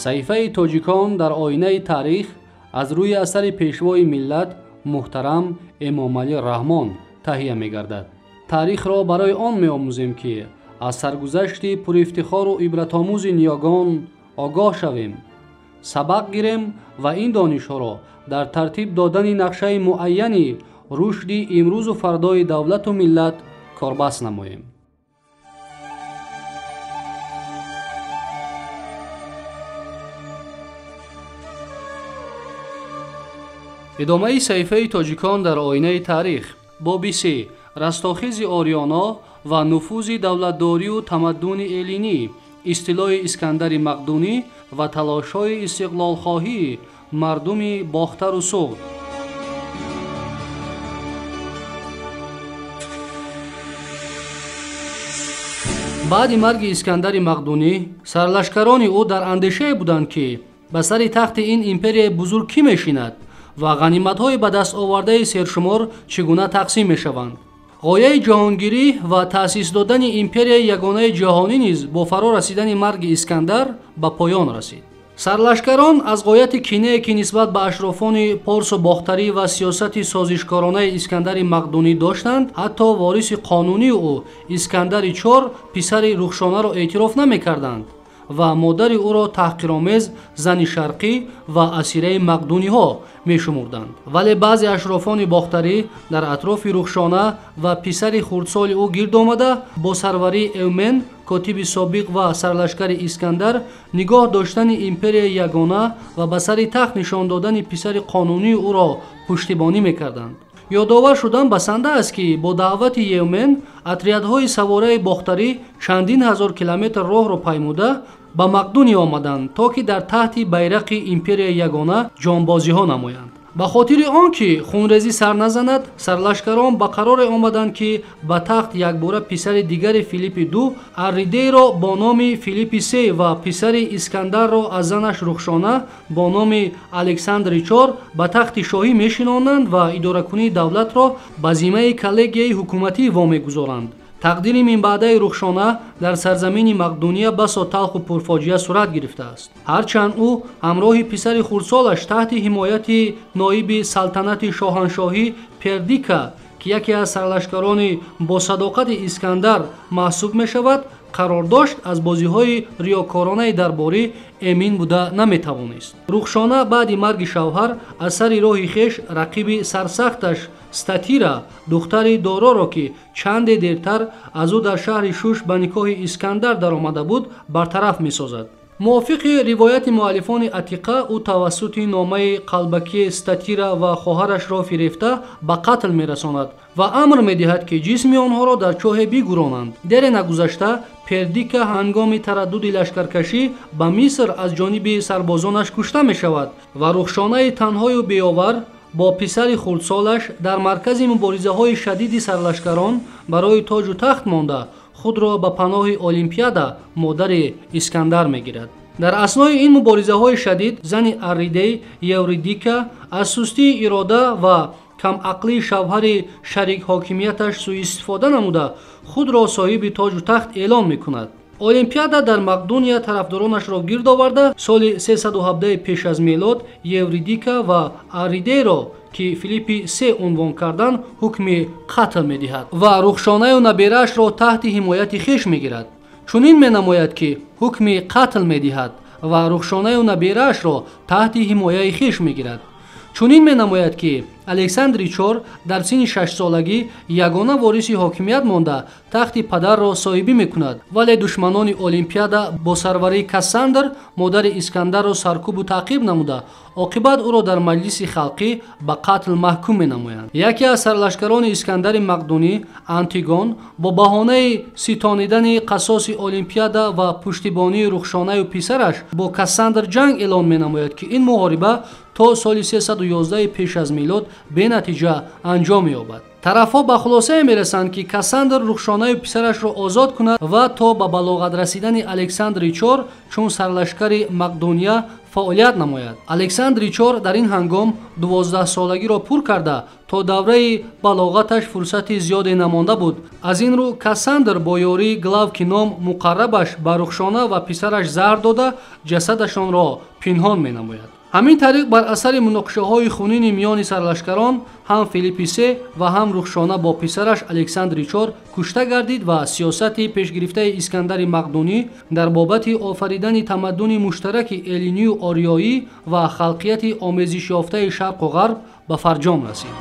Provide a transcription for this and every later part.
Саҳифаи тоҷикон дар оинаи таърих аз рӯи асари пешвои миллат муҳтарам Эмомалӣ Раҳмон таҳия мегардад. Таърихро барои он меомӯзем, ки аз саргузашти пурифтихору ибратомӯзи ниёгон огоҳ шавем, сабақ гирем ва ин донишҳоро дар тартиб додани нақшаи муайяни рушди имрӯзу фардои давлату миллат корбаст намоем. Идомаи саҳифаи тоҷикон дар оинаи таърих, боби се, растохези ориёно ва нуфузи давлатдорию тамаддуни эллинӣ, истилои Искандари Мақдунӣ ва талошҳои истиқлолхоҳии мардуми Бохтару Суғд. Баъди марги Искандари Мақдунӣ сарлашкарони ӯ дар андешае буданд, ки ба сари тахти ин империяи бузург кӣ мешинад ва ғаниматҳои ба даст овардаи сершумор чӣ гуна тақсим мешаванд. Ғояи ҷаҳонгирӣ ва таъсис додани империяи ягонаи ҷаҳонӣ низ бо фаро расидани марги Искандар ба поён расид. Сарлашкарон аз ғояти кинае, ки нисбат ба ашрофони порсу бохтарӣ ва сиёсати созишкоронаи Искандари Мақдунӣ доштанд, ҳатто вориси қонунии ӯ Искандари Чор, писари Рухшонаро эътироф намекарданд ва модари ӯро таҳқиромез зани шарқӣ ва асираи мақдуниҳо мешумурданд. Вале баъзе ашрофони бохтарӣ дар атрофи Рухшона ва писари хурдсоли ӯ гирд омада, бо сарварии Эвмен, котиби собиқ ва сарлашкари Искандар, нигоҳ доштани империяи ягона ва ба сари тахт нишон додани писари қонунии ӯро пуштибонӣ мекарданд. Ёдовар шудан басанда аст, ки бо даъвати Евмен отрядҳои савораи бохтарӣ чандин ҳазор километр роҳро паймуда ба Мақдунӣ омаданд, то ки дар таҳти байрақи империяи ягона ҷонбозиҳо намоянд. Ба хотири он ки хунрезӣ сар назанад, сарлашкарон ба қароре омаданд, ки ба тахт якбора писари дигари Филиппи ду Арридейро бо номи Филиппи се ва писари Искандарро аз занаш Рухшона бо номи Александри Чор ба тахти шоҳӣ мешинонанд ва идоракунии давлатро ба зиммаи коллегияи ҳукуматӣ вомегузоранд. Тақдири минбаъдаи Рухшона дар сарзамини Мақдуния басо талху пурфоҷиа сурат гирифтааст. Ҳарчанд ӯ ҳамроҳи писари хурдсолаш таҳти ҳимояти ноиби салтанати шоҳаншоҳӣ Пердика, ки яке аз сарлашкарони босадоқати Искандар маҳсуб мешавад, қарор дошт, аз бозиҳои риёкоронаи дарборӣ эмин буда наметавонист. Рухшона баъди марги шавҳар аз сари роҳи хеш рақиби сарсахташ Статира, духтари Дороро, ки чанде дертар аз ӯ дар шаҳри Шуш ба никоҳи Искандар даромада буд, бартараф месозад. Мувофиқи ривояти муаллифони Атиқа, ӯ тавассути номаи қалбакии Статира ва хоҳарашро фирефта ба қатл мерасонад ва амр медиҳад, ки ҷисми онҳоро дар чоҳе бигуронанд. Дере нагузашта Пердика ҳангоми тараддуди лашкаркашӣ ба Миср аз ҷониби сарбозонаш кушта мешавад ва Рухшонаи танҳою беовар бо писари хурдсолаш дар маркази муборизаҳои шадиди сарлашкарон барои тоҷу тахт монда, худро ба паноҳи Олимпиада, модари Искандар, мегирад. Дар аснои ин муборизаҳои шадид зани Арридей Евридика аз сустии ирода ва камақлии шавҳари шарикҳокимияташ сӯистифода намуда, худро соҳиби тоҷу тахт эълон мекунад. Олимпиада дар Мақдуния тарафдоронашро гирд оварда, соли 317 пеш аз мелод Евридика ва Арридейро, ки Филиппи се унвон кардан, ҳукми қатл медиҳад ва Рухшонаю набераашро таҳти ҳимояти хеш мегирад. Чунин менамояд, ки ҳукми қатл медиҳад ва Рухшонаю набераашро таҳти ҳимояи хеш мегирад. Чунин менамояд, ки Александри Чор дар синни шашсолагӣ ягона вориси ҳокимият монда, тахти падарро соҳибӣ мекунад, вале душманони Олимпиада бо сарварии Кассандр модари Искандарро саркӯбу таъқиб намуда, оқибат ӯро дар маҷлиси халқӣ ба қатл маҳкум менамоянд. Яке аз сарлашкарони Искандари Мақдунӣ Антигон бо баҳонаи ситонидани қасоси Олимпиада ва пуштибонии Рухшонаю писараш бо Кассандр ҷанг эълон менамояд, ки ин муҳориба то соли 311 пеш аз милод бенатиҷа анҷом меёбад. Тарафҳо ба хулосае мерасанд, ки Кассандр Рухшонаю писарашро озод кунад ва то ба балоғат расидани Александри Чор чун сарлашкари Мақдуния фаъолият намояд. Александри Чор дар ин ҳангом 12-солагиро пур карда, то давраи балоғаташ фурсати зиёде намонда буд. Аз ин рӯ Кассандр бо ёрии Главки ном муқаррабаш ба Рухшона ва писараш заҳр дода, ҷасадашонро пинҳон менамояд. Ҳамин тариқ бар асари муноқишаҳои хунини миёни сарлашкарон ҳам Филиппи Се ва ҳам Рухшона бо писараш Александри Чор кушта гардид ва сиёсати пешгирифтаи Искандари Мақдунӣ дар бобати офаридани тамаддуни муштараки эллинию ориёӣ ва халқияти омезишёфтаи шарқу ғарб ба фарҷом расид.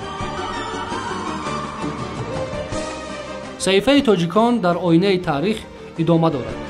Саҳифаи тоҷикон дар оинаи таърих идома дорад.